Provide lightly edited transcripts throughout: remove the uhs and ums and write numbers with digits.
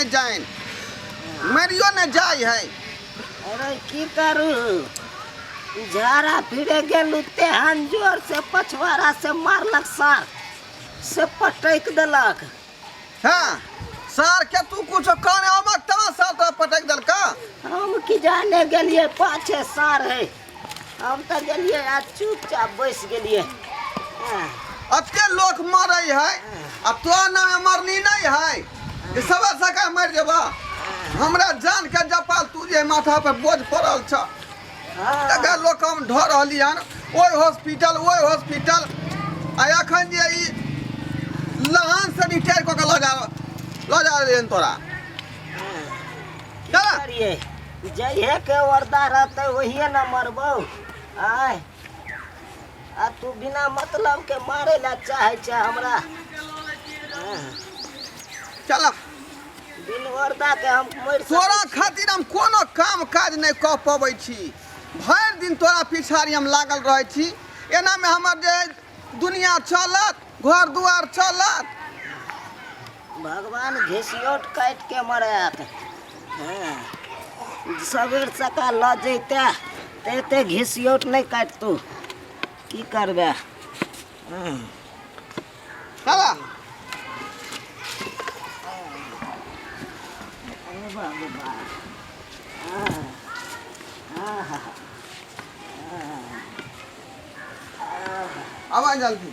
नहि जानि मरियो नहि जाइ है। अरे की करू, झाड़ा फिरे गेलू तेहन जोर से पछवाड़ा से मारलक सार से पटक देलक। हाँ सार के तू कुछ कहने अबक तब सार तोरा पटक देलका। हम की जाने गेलिए पाछे सार है, हम तऽ गेलिए आ चुपचाप बैस गेलिए। हाँ। अते लोक मरै है आ तोरा नामे मरनी नहीं है जे सवेर सकाल मरि जेबा। हमरा जान के जपाल तू जे माथा पर बोझ पड़ल छ। हाँ। तकर लोक हम ढऽ रहली हन ओहि हॉस्पिटल ओहि हॉस्पिटल आ एखन जे ई लहान से रिटायर कऽ के लऽ जा रहली हन तोरा। की चल। करिए, जइहे के वर्दा रहते वही ना मरबौ। आय आ तू बिना मतलब के मारे ला चाहे छै हमरा। हाँ। चल। बिन वर्दा के हम मरि सकै तोरा छी। खातिर हम कोनो काम काज नहि कऽ पबै छी, भरि दिन तोरा पिछाड़ी हम लागल रहै छी। एनामे हमर जे दुनिया चलत, घर दुआर चलत। भगवान घिसियोट काटि के मरायत। हाँ। सबेर सकाल लऽ जैते तऽ एते घिसियोट नहि काटतू। की करबै? हाँ। चला। अरे बाप रे बाप। हाँ। हाँ। आवाज जल्दी।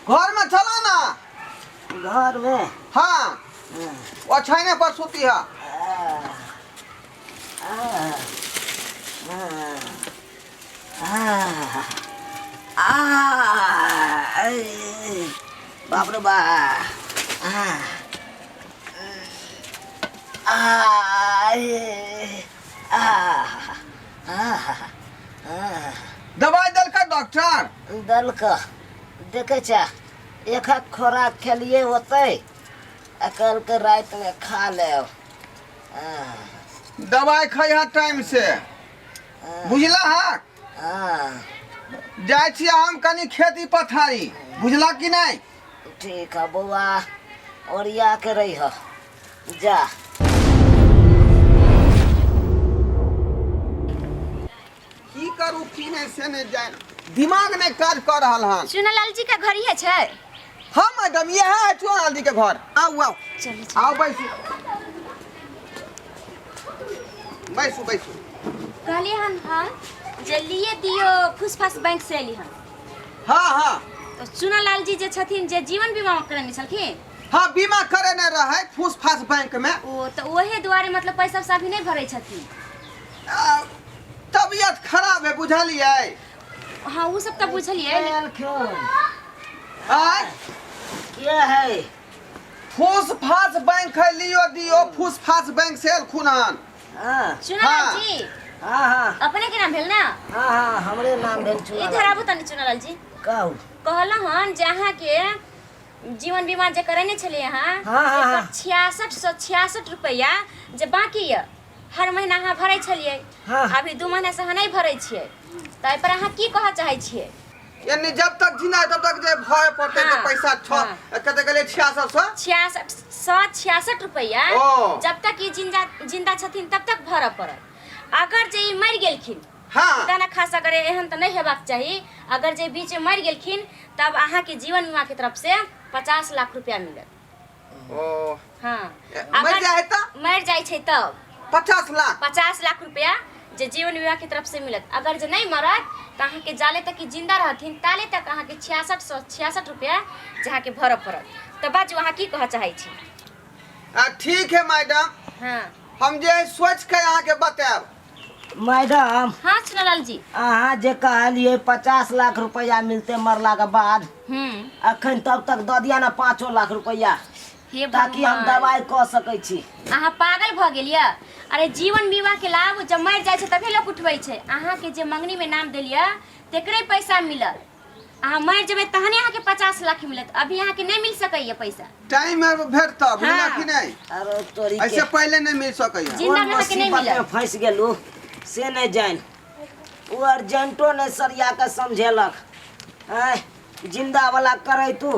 घर में चला ना। घर में? हाँ। ओछाने पर सूती है। बाप रे बा। दवाई देलका डॉक्टर? देलका। देखै छ एक हाथ खोराक खेलिए होतै आ कल के रात में खा लेब। दवाई खैहा टाइम से, बुझला? हाँ। हाँ। जाइ छी हम कनी खेती पथारी, बुझला कि नहीं? ठीक है बौआ, ओरिया के रही हो जा। की करू की नहीं से नहीं जान, दिमाग नहीं काज कर रहल हन। चुनालाल जी का घर ही छै? हाँ मैडम, ये है चुनालाल जी के घर। आओ आओ। चलो, चलो। आओ बैसू बैसू बैसू। कहलिए हन हम जे लिए दियो फुसफास बैंक से एली हन। हाँ हाँ। तो चुनालाल जी जे छथिन जे जीवन बीमा करेने छलखिन। हाँ बीमा करेने रहे फुसफास बैंक में। ओ तो ओहे दुआरे मतलब पैसा उसा भी नहीं भरे छथिन। तबियत खराब है बुझलिए। हाँ वो सब तो बुझलिए। आय? के है? फुसफास बैंक है लियो दियो फुसफास बैंक से एलखुन हन। हाँ। चुनालाल हाँ। जी। हाँ, हाँ। अपने के नाम भेल ना? हाँ, हाँ, हमरे नाम भेल चुनालाल। इधर आबू तनी चुनालाल जी। कहू। कहलहुँ हन जे अहाँ के जीवन बीमा जे करेने छलियै अहाँ, हाँ, हाँ, एकर हाँ। 6666 रुपया जे बाकी यऽ हर महीना अहाँ भरै छलियै। हाँ। अभी 2 महीना से अहाँ नहीं भरै छियै, तऽ एहि पर अहाँ की कहऽ चाहै छियै? यानी जब तक जीना है तब तक जे भय पड़तै तऽ हाँ, पैसा छ हाँ। कते गेलै 66 सौ? 6666 रुपया। ओ। जब तक ई जिंदा छथिन तब तक भरऽ पड़त। अगर जे ई मरि गेलखिन, हाँ। खुदा ना खासा करे एहन तऽ नहि हेबाक चाही, अगर जे बीच में मरि गेलखिन तब अहाँके जीवन बीमा के तरफ से 50 लाख रुपया मिलत। ओ। हाँ। मरि अगर जाइ है तऽ? मरि जाइ छै तब 50 लाख? 50 लाख रुपया जे जीवन बीमा के तरफ से मिलत। अगर जे नहीं मरत तऽ अहाँके जाले तक जिंदा रहथिन ताले तक अहाँके 6666 रुपया जे अहाँके भरऽ पड़त। तऽ बाजू अहाँ की कहऽ चाहै छी? ठीक है मैडम। हाँ। हम जे सोच के अहाँके बतायब। मैडम। हाँ चुनालाल जी। अहाँ जे कहलिए 50 लाख रुपया मिलते मरला के बाद, अखन तब तक दऽ दिया ना 5 लाख रुपया, हे ताकि हम भगवान। दवाई कऽ सकै छी। अहाँ पागल भऽ गेलियै? अरे जीवन बीमा के लाभ जब मरि जाइ छै तबे लोक उठबै छै। अहाँके जे मंगनी में नाम देलियै तेकरे पैसा मिलत। अहाँ मरि जेबै तहने अहाँके 50 लाख मिलत, अभी अहाँके नहीं मिल सकैया पैसा। टाइम में भेटत, बुझला हाँ। कि नहीं? अरे तोरी के। ऐसे पहले नहीं मिल सकैया। जिंदा में अहाँके नहीं मुसीबत में मिलत। फंस गेलू से नहीं जान। ओ अर्जेंटो नहि सरिया कऽ समझेलक। आँय, जिन्दावला करैतू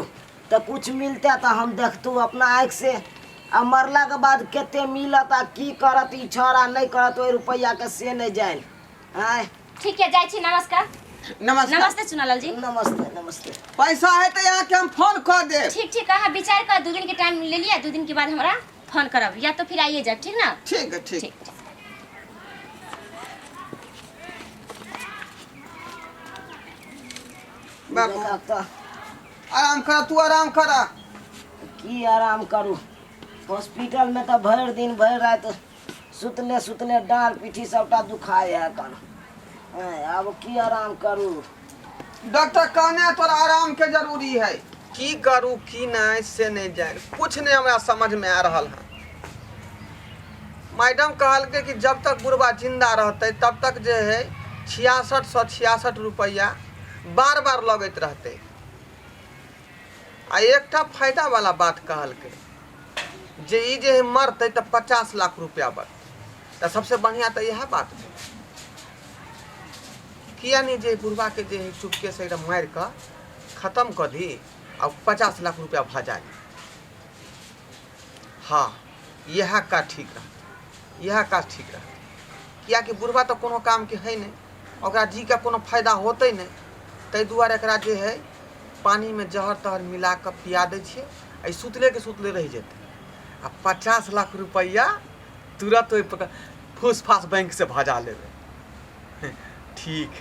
तऽ कुछ मिलतै तऽ हम देखतू अपना आँखिसँ। आ मरलाके बाद कते मिलत आ की करत ई छौड़ा, नहि करत ओहि रुपैआके से नहि जानि। आँय। ठीक है, जाइ छी, नमस्कार। नमस्कार। नमस्ते चुनालाल जी। नमस्ते नमस्ते। पैसा हेतै अहाँके हम फोन कऽ देब। ठीक ठीक, अहाँ विचार कऽ 2 दिन के टाइम ले लिअ, 2 दिन के बाद हमरा फोन करब या तो फिर आइए जायब, ठीक ना? ठीक है, ठीक। ठीक। बाबू देखब तऽ आराम कर, तू आराम कर। की आराम करू, हॉस्पिटलमे तऽ भरि दिन भरि राति सुतले सुतले डाँड़ पीठी सबटा दुखाय है एखन। आँय, आब की आराम करू। डॉक्टर कहने तोरा आराम के जरूरी है। की करू की नहीं से नहीं जान, कुछ नहीं हमरा समझ में आ रहल है। मैडम कहलकै कि जब तक बुढ़वा जिंदा रहते तब तक जे है 6666 रुपया बार बार लगैत रहते। आ एकटा फायदा वाला बात कहलकै जे ई जे मरतै तऽ 50 लाख रुपया बढ़तै। तऽ सबसे बढ़िया तऽ इएह बात भेलै। किया नहीं जे बुढ़वा के जे है चुपके से एकदम मारि कऽ खत्म कऽ दी आ 50 लाख रुपया भऽ जाए। हाँ, इएह काज ठीक रहतै, इएह काज ठीक रहतै। किएकि बुढ़वा तऽ कोनो कामके है नहि, ओकरा जीके कोनो फायदा होतै नहि। ताहि दुआरे एकरा जे है पानिमे जहर तहर मिला कऽ पिया दै छियै आ ई सुतलेके सुतले रहि जेतै आ 50 लाख रुपैआ तुरत ओहि पर फूस फास बैंकसँ भजा लेबै। ठीक,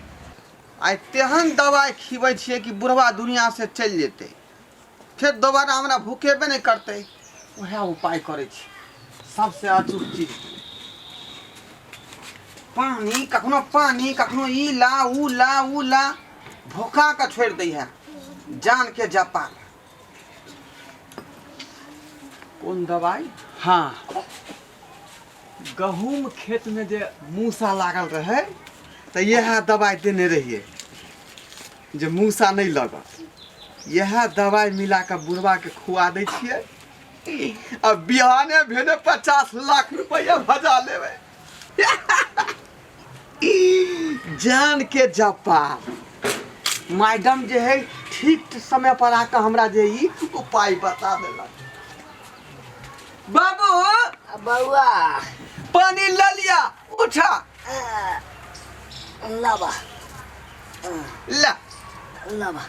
आइ तेहन दवाइ खिबै छियै कि बुढ़वा दुनिआँसँ चलि जेतै, फेर दोबारा हमरा भूखेबे नहि करतै। उएह उपाय करै छी। सबसे अचूक चीज पानी, कखनो पानी कखनो ई ला ऊ ला ऊ ला, भूखा के छोड़ि दै है जान के जापान। कोन दवाइ? हाँ, गहूम खेत में जे मूसा लागल रहे तऽ इएह दवाइ देने रहियै जे मूसा नहि लगत। इएह दवाइ मिला कऽ बुढ़वा के खुआ दै छियै आ बिहाने भेने 50 लाख रुपया भजा लेबै। जान के जापान। मैडम जे है ठीक समय पर आके हमरा जे ई उपाय बता देलक। बाबू बउआ पानी ल लिया, उठा लाबा ला लाबा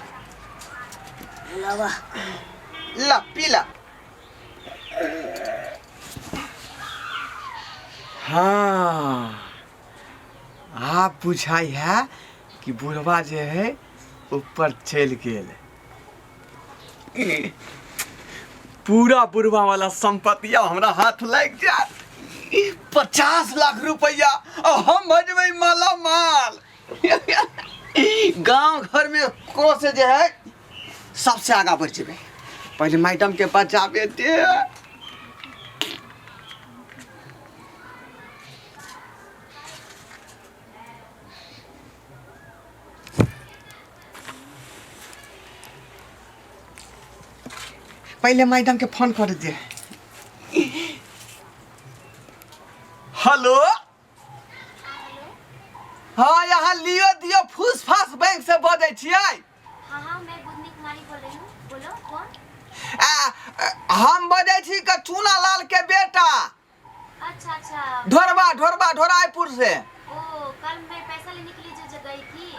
लाबा ला पीला। हाँ, आप बुझाई है कि बुढ़वा जे है ऊपर चलि गेल। पूरा बुढ़वा वाला संपत्ति अब हमरा हाथ लग जात। 50 लाख रुपया और हम भजबै माला माल। गांव घर में ककरो से जे है सबसे आगा बढ़ जेबै। पहले मैडम के बचाबे दे। पहले मैडम के फोन कर दे। हेलो, हाँ, यहाँ लियो दियो फूस फास बैंक से बजै छियै। हाँ हाँ, मैं बुधनी कुमारी बोल रही हूँ, बोलो कौन? आ, हम बजै छी के चूना लाल के बेटा। अच्छा अच्छा, ढोरबा ढोरबा ढोरायपुर से। ओ कल मैं पैसा लेने के लिए जो जगह गई थी।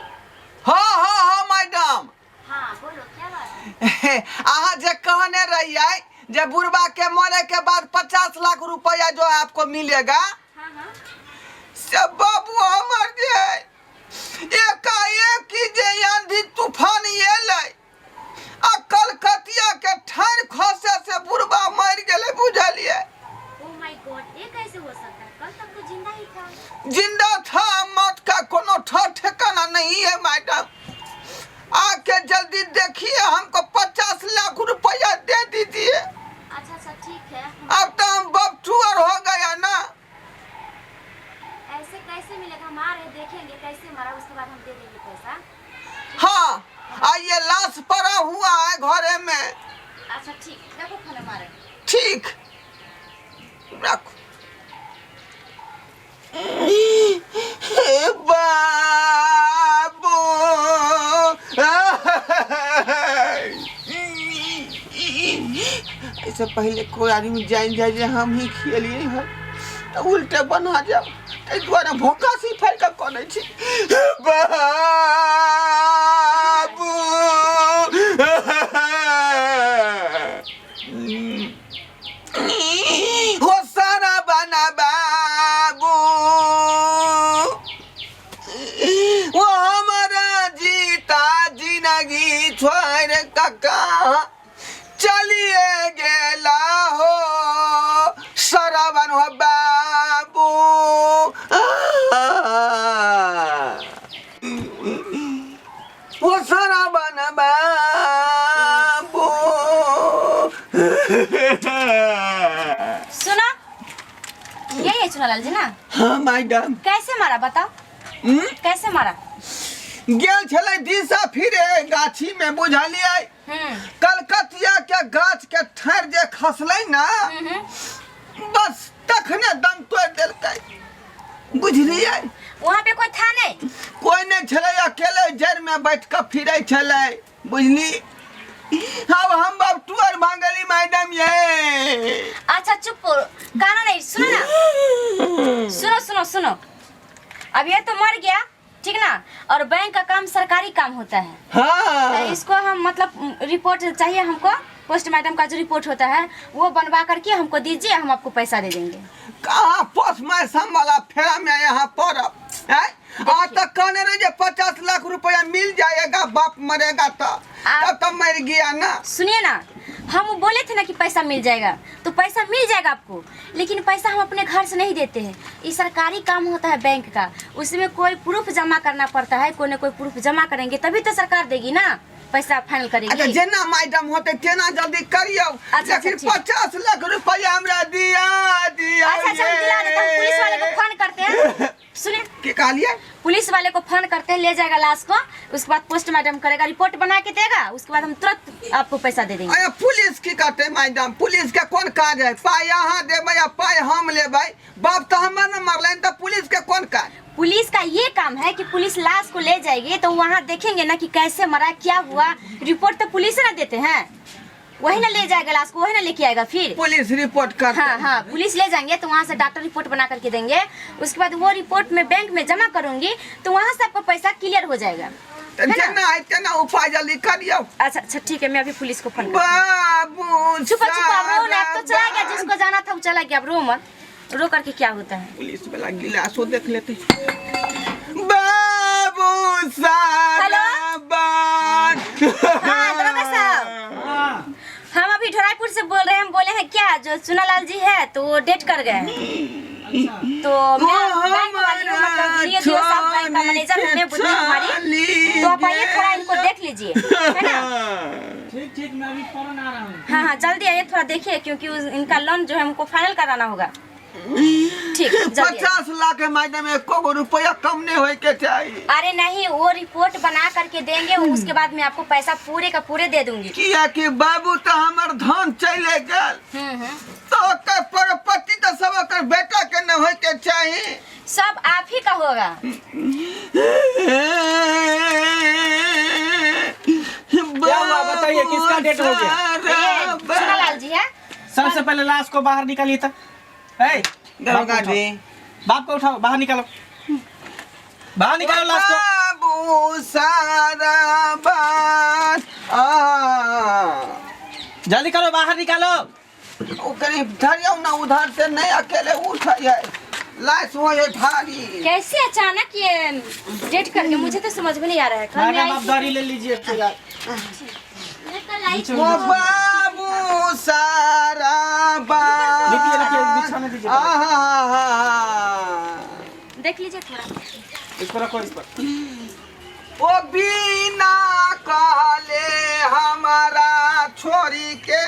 हाँ हाँ हाँ मैडम। हाँ बोलो, क्या बात है? अहाँ जे कहने रहियै जे बुढ़वा के मरे के बाद 50 लाख रुपया जो आपको मिलेगा। हाँ हाँ। से बाबू हमर जे एकाएक जे आंधी तूफान एलै आ कलकतिया के ठान खसे से बुढ़वा मरि गेलै, बुझलियै? ओ my God, ये कैसे हो सकता है? कल तक तो जिंदा ही था। जिंदा था, मौत का कोनो ठर ठिकाना नहीं है मैडम। आके जल्दी देखिए, हमको 50 लाख रुपया दे दीजिए। अच्छा अच्छा ठीक है। अब तो हम बपटुअर हो गया ना। ऐसे कैसे मिलेगा? हम आ रहे हैं, देखेंगे कैसे मरा, उसके बाद हम दे देंगे पैसा। हाँ, आइए, लाश पड़ा हुआ है घरे में। अच्छा ठीक, रखो फोन हमारे। ठीक, रखो। हे बा एहिसँ पहिले कोइ आदमी जानि जाय जे हम ही खिएलियै हँ तऽ उल्टे बना जायब, ताहि दुआरे भोकासी फाड़ि कऽ कनै छी। बाबू हो सारा बना बाबू, वो हमारा जीता जिंदगी छोड़ कका चलिए गेला हो सरवन हो बाबू। वो सरवन बाबू। सुनो, यही है चुनालाल जी ना? हाँ मैडम। कैसे मारा बताओ? कैसे मारा? गेल छलै दिशा फिरे गाछी में, बुझलियै? कलकतिया के गाछ के ठाढ़ि जे खसलै ना, बस तखने दम तोड़ि देलकै, बुझलियै? वहाँ पे कोई था नहीं? कोई नहीं छलै, अकेले जड़ में बैठ कऽ फिरै छलै, बुझली? अब हम बाप टुअर भांगली मैडम ये। अच्छा चुप, गाना नहीं, सुनो ना, सुनो सुनो सुनो, अब ये तो मर गया, ठीक ना? और बैंक का काम सरकारी काम होता है। हाँ। तो इसको हम मतलब रिपोर्ट चाहिए हमको, पोस्टमार्टम का जो रिपोर्ट होता है वो बनवा करके हमको दीजिए, हम आपको पैसा दे देंगे। कहाँ पोस्टमार्टम वाला फेरा में यहाँ पड़ब हैं? आ तो कहने रहे जे 50 लाख रुपया मिल जाएगा बाप मरेगा तो, तब तो मर गया ना। सुनिए ना, हम बोले थे ना कि पैसा मिल जाएगा, तो पैसा मिल जाएगा आपको, लेकिन पैसा हम अपने घर से नहीं देते हैं। ये सरकारी काम होता है बैंक का, उसमें कोई प्रूफ जमा करना पड़ता है, कोई ना कोई प्रूफ जमा करेंगे तभी तो सरकार देगी ना पैसा, फाइनल करेगी। अच्छा जेना मैडम होते तेना जल्दी करियो। अच्छा, लेकिन ठीक। 50 लाख रुपया हमरा दिया दिया। अच्छा अच्छा, हम दिला देते हैं, पुलिस वाले को फोन करते हैं। सुनिए, की कहलिए? पुलिस वाले को फोन करते हैं, ले जाएगा लाश को, उसके बाद पोस्टमार्टम करेगा, रिपोर्ट बना के देगा, उसके बाद हम तुरंत आपको पैसा दे देंगे। अरे पुलिस की कहते मैडम, पुलिस के कौन काज है? पाई अहाँ देबै या पाई हम लेबै? बाप तो हमर न मरलै तो पुलिस के कौन काज? पुलिस का ये काम है कि पुलिस लाश को ले जाएगी तो वहाँ देखेंगे ना कि कैसे मरा, क्या हुआ, रिपोर्ट तो पुलिस ना देते हैं, वही ना ले जाएगा लाश को, वही ना लेके आएगा फिर पुलिस रिपोर्ट कर। हाँ हाँ, पुलिस ले जाएंगे तो वहाँ से डॉक्टर रिपोर्ट बना करके देंगे, उसके बाद वो रिपोर्ट मैं बैंक में जमा करूंगी तो वहाँ से आपका पैसा क्लियर हो जाएगा, है ना? जेना है तेना उपाय जल्दी करियो। अच्छा अच्छा ठीक है, मैं अभी पुलिस को फोन करती हूँ। बाबू चुप चुप, अब रो ना, अब तो चला गया, जिसको जाना था वो चला गया, अब रो मत, रो करके क्या होता है? पुलिस वाला गिलासो देख लेते। बाबू सारा बात। हाँ दरोगा साहब, हम अभी ढोराईपुर से बोल रहे हैं, हम बोले हैं क्या जो चुनालाल जी है तो वो डेट कर गए हैं, तो मैं बैंक वाली हूँ, मतलब लिए दियो साहब बैंक का मैनेजर हूँ मैं, बुद्धि कुमारी, तो आप आइए थोड़ा इनको देख लीजिए, है ना? ठीक ठीक, मैं अभी फौरन आ रहा हूँ। हाँ हाँ जल्दी आइए, थोड़ा देखिए क्योंकि इनका लोन जो है हमको फाइनल कराना होगा। ठीक, जल्दी आइए। 50 लाख मैडम एको गो रुपया कम नहीं होए के चाहिए। अरे नहीं, वो रिपोर्ट बना करके देंगे, उसके बाद मैं आपको पैसा पूरे का पूरे दे दूंगी। किया कि बाबू तो हमर धन चले गेल, तो ओकर प्रॉपर्टी तो सब ओकर बेटा के न होए के चाहिए। सब आप ही का होगा। क्या हुआ बताइए, किसका डेट हो गया? ये चुनालाल जी है। सबसे पहले लाश को बाहर निकालिए था। ए, दरोगा जी, बाप को उठाओ, बाहर निकालो, बाहर निकालो लाश को। बाबू सारा बात आ जल्दी करो, बाहर निकालो। ओ कहीं धरियो ना, उधर से नहीं अकेले उठे है, लाश हो है भारी। कैसे अचानक ये डेट करके, मुझे तो समझ में नहीं आ रहा है। कल मैं मैडम आई आप थी। दरी ले लीजिए। मैं कल आई थी। ओ बाबू सारा बात। रुकिए रुकिए, बिछाने दीजिए। आहा। देख लीजिए थोड़ा, इसको रखो इस पर। ओ बिना कहले हमारा छोरी के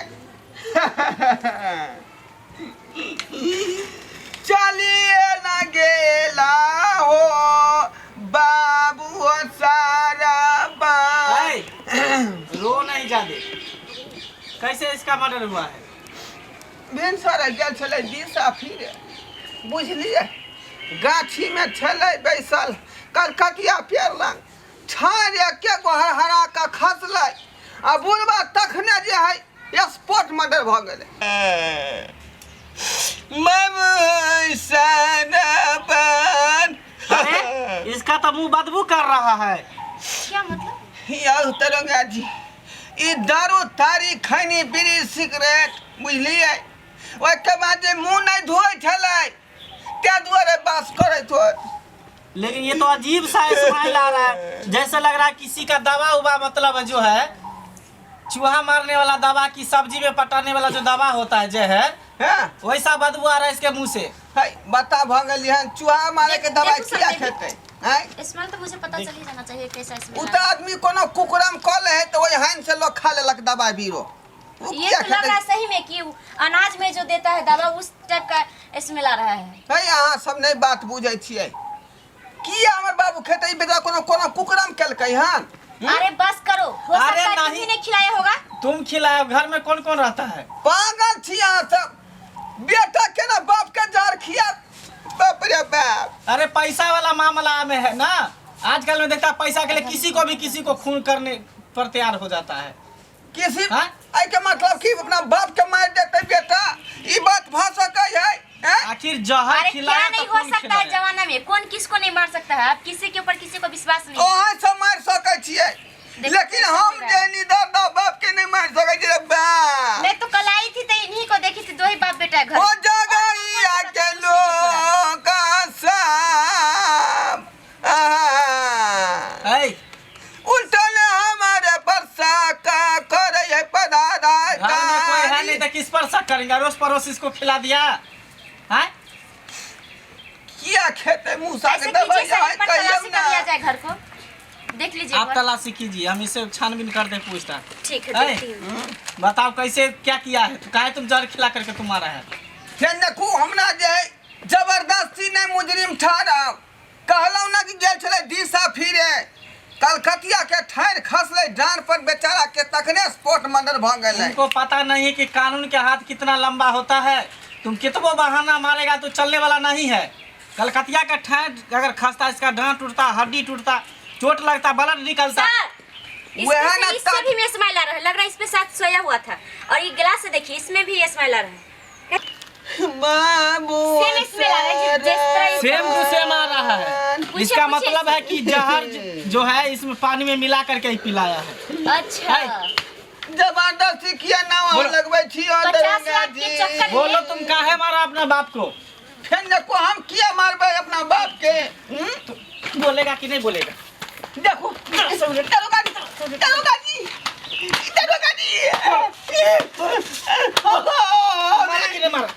चलिए न गेला हो बाबू सारा बात। ए, रो नहीं जादे, कैसे इसका मर्डर हुआ है? भिनसर गेल छलै दिशा फिरे, बुझलियै? गाछीमे छलै बैसल कलकतिया पेड़ लग, ठाढ़ एके गो हरहरा कऽ खसलै आ बुढ़बा तखने जे है स्पॉट मर्डर मर्डर भऽ गेलै। बाबू साराबान। अरे इसका तो मुंह बदबू कर रहा है। क्या मतलब? यौ दरोगा जी, ई दारू तारी खैनी बीड़ी सिगरेट बुझलियै, ओहिके बाद जे मुँह नहि धोइ छलै ताहि दुआरे बास करैत होत। लेकिन ये तो अजीब सा स्माइल आ रहा है, जैसे लग रहा है किसी का दवा उवा, मतलब है जो है चूहा मारने वाला दवा की सब्जी में पटाने वाला जो दवा होता है जहर, हाँ वैसा बदबू आ रहा है इसके मुंह से। है बता भऽ गेलियै हन, चूहा मारे के दवाई देखू किया सब देवी। खेतै? आँय? स्मेल तो मुझे पता चल ही जाना चाहिए कैसा ओ स्मेल। तऽ आदमी कोनो कुकरम कऽ ले है तऽ ओहि हानि से लोग खा लेलक दवाई बीरो। उ ये किया तो लग रहा खेतै? है सही में कि अनाज में जो देता है दवा उस टाइप का स्मेल आ रहा है। है अहाँ सब नहि बात बुझै छियै, किया हमर बाबू खेतै? ई बेटा कोनो कोनो कुकरम केलकै हन? अरे बस करो, हो अरे सकता है नहीं। तुम्ही ने खिलाया होगा। तुम खिलाओ, घर में कौन कौन रहता है? पागल छी अहाँ सब, बेटा केना बाप के जहर खिया, बाप रे बाप। अरे पैसा वाला मामला में है ना, आजकल में देखता है पैसा के लिए किसी को भी किसी को खून करने पर तैयार हो जाता है। किसी हाँ? एहि के मतलब कि अपना बाप के मारि देतै बेटा, ई बात भऽ सकै है? हैं? आखिर जहर अरे खिलाया क्या तो नहीं हो खून सकता है खिलाया। जमाना में, कौन किसको नहीं मार सकता है, अब किसी के ऊपर किसी को विश्वास नहीं है। अहाँ सब मारि सकै छियै, देखो लेकिन कैसे हम बोल रहा है। जे निदर द बाप के नहीं मारि सकै छियै रे बाप। मैं तो कल आई थी तो इन्हीं को देखी थी, दो ही बाप बेटा है घर। ओ जगैया के लोक सब आहा। ऐ, उल्टल हमारे पर का करे है पदारा। घर में कोई है नहीं तो किस पर शक करेंगे? अड़ोस पड़ोस इसको खिला दिया है? किया खेते मूसा के ऐसे कीजिए दवाई सर, एक बार कहियौ तलाशी ना। कर लिया जाए घर को, देख लीजिए एक आप बार। तलाशी कीजिए, हम इसे छानबीन कर दे पूछताछ। ठीक है, ऐ, देखती हूँ। बताओ कैसे क्या किया है? तो काहे तुम जहर खिला करके तुम मारा है? फेर देखू, हमरा जे है जबरदस्ती नहीं मुजरिम ठहराव। कहलहुँ ना कि गेल छलै दिशा फिरे, कलकतिया के ठाढ़ि खसलै डाँड़ पर बेचारा के, तखने स्पॉट मर्डर भऽ गेलै। तुमको पता नहीं है कि कानून के हाथ कितना लंबा होता है। तुम कितबो बहाना मारेगा तो चलने वाला नहीं है। कलकतिया का ठाड़ अगर खसता, इसका डांट टूटता, हड्डी टूटता, चोट लगता, ब्लड निकलता। सर इसमें वह से ना इससे भी में स्माइल आ रहा है, लग रहा है इस पे साथ सोया हुआ था। और ये गिलास से देखिए, इसमें भी ये स्माइल आ रहा है। बाबू सेम स्मेल आ रहा है, जिस तरह सेम टू सेम आ रहा है। पूछिए, इसका पूछिए। मतलब है कि जहर जो है इसमें पानी में मिला करके ही पिलाया है। अच्छा। जबरदस्ती किया ना हम बोलो। लगबै छी 50 दरोगा लाख के जी। चक्कर में- बोलो तुम काहे मारा अपना बाप को? फेर देखो हम किया मारबै अपना बाप के? बोलेगा कि नहीं बोलेगा? देखो दरोगा जी, दरोगा जी, दरोगा जी, मारा कि नहीं मारा?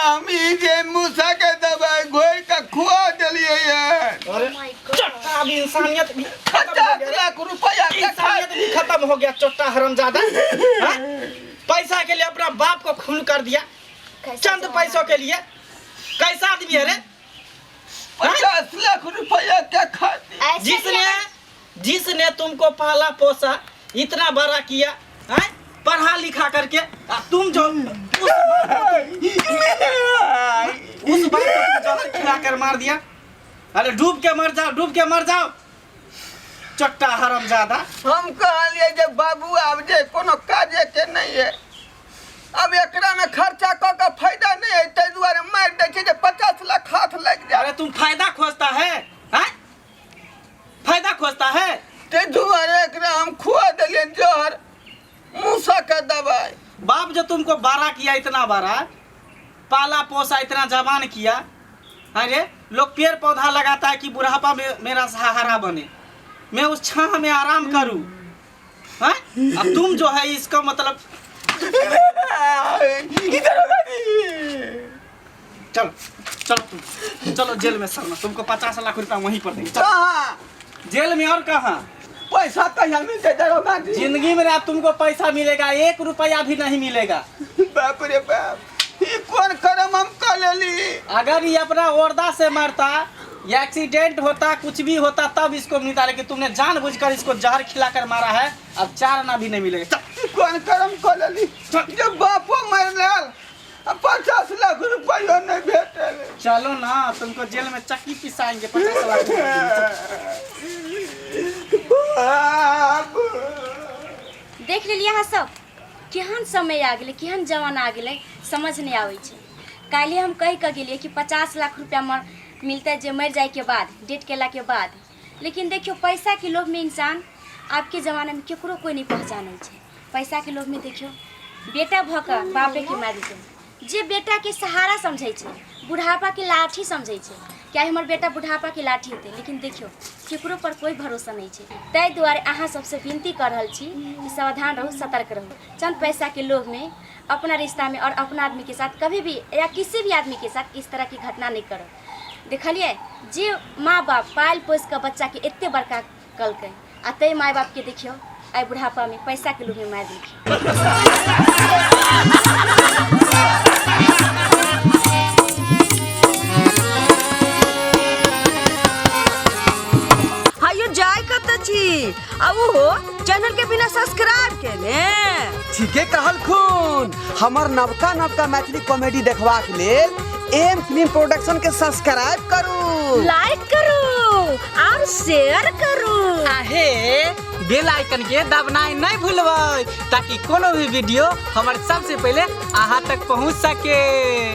हम ई जे मूसा के दवाई घोरि के खुआ देलियै हन। अरे My God. चट्टा, अभी इंसानियत भी खत्म हो 50 गया। लाख रुपया के इंसानियत भी खत्म हो गया चट्टा हरामजादा। हाँ? पैसा के लिए अपना बाप को खून कर दिया, कैसा चंद जमाना पैसों है। के लिए। कैसा आदमी है रे? 50 लाख रुपया के खातिर। ऐसे भी जिसने अगर- जिसने तुमको पाला पोसा, इतना बड़ा किया है, पढ़ा लिखा करके, आ तुम जो उस बाप को तुम जहर खिला कर मार दिया। अरे डूब के मर जाओ, डूब के मर जाओ चट्टा हरामजादा। हम कहलियै जे बाबू आब जे कोनो काजे के नहीं है, अब एकरा में खर्चा कऽ के फायदा नहीं है, ताहि दुआरे मारि दै छै जे 50 लाख हाथ लागि जाय। अरे तुम फायदा खोजता है, हैं? फायदा खोजता है? ताहि दुआरे एकरा हम खुआ देलियै जहर मूसा के दवाई। बाप जो तुमको बारा किया, इतना बारा पाला पोसा, इतना जवान किया। अरे लोग पेड़ पौधा लगाता है कि बुढ़ापा में मेरा सहारा बने, मैं उस छाह में आराम करूं, हैं? अब तुम जो है इसका मतलब इधर होगा जी। चलो चलो तुम चलो जेल में सरना, तुमको 50 लाख रुपया वहीं पर देंगे। चलो कहाँ? जेल में। और कहाँ? पैसा कहिया मिलते दरोगा जी? जिंदगी में ना तुमको पैसा मिलेगा, 1 रुपया भी नहीं मिलेगा। बाप रे बाप, ई कोन करम हम कऽ लेली? अगर ये अपना ओरदा से मरता या एक्सीडेंट होता, कुछ भी होता, तब इसको मिलता, लेकिन तुमने जानबूझकर इसको जहर खिलाकर मारा है, अब 4 आना भी नहीं मिलेगा। चल। ई कोन करम कऽ लेली जब बापो मरि गेल आ 50 लाख रुपया नहीं भेटल। चलो ना, तुमको जेल में चक्की पिसाएंगे, 50 लाख रुपया देंगे। बाप देख लेलिए अहाँ सब केहन समय आ गेलै, केहन जमाना आ गेलै, समझ नहि आबै छै। काल्हि हम कहि कऽ गेलियै कि 50 लाख रुपया मिलतै जे मरि जाइके बाद, डेथ केलाके बाद। लेकिन देखियौ, पैसाके लोभमे इंसान आबके जमानामे केकरो कोइ नहि पहचानै छै। पैसाके लोभमे देखियौ, बेटा भऽ कऽ बापेके मारि देलकै, जे बेटाके सहारा समझै छै, बुढ़ापाके लाठी समझै छै कि आइ हमर बेटा बुढ़ापाके लाठी हेतै। लेकिन देखियौ, केकरो पर कोइ भरोसा नहि छै। ताहि दुआरे अहाँ सबसँ विनती कऽ रहल छी कि सावधान रहू, सतर्क रहू। चंद पैसाके लोभमे अपना रिश्तामे और अपना आदमीके साथ कभी भी या किसी भी आदमीके साथ इस तरहके घटना नहि करू। देखलियै, जे माँ बाप पालि पोसि कऽ बच्चाके एते बड़का कलकै आ ताहि माय बापके देखियौ, आइ बुढ़ापामे पैसाके लोभमे मारि देलकै। हायो, जाय कत छी आ उहो चैनल के बिना सब्सक्राइब केने? ठीके कहलखुन। हमर नवका नवका मैथिली कॉमेडी देखबाक लेल एम फिल्म प्रोडक्शन के सब्सक्राइब करू, लाइक करू और शेयर करू। आहे, बेल आइकन के दबनाइ नहीं भूलबै, ताकि कोनो भी वीडियो हमर सबसे पहले अहाँ तक पहुँच सके।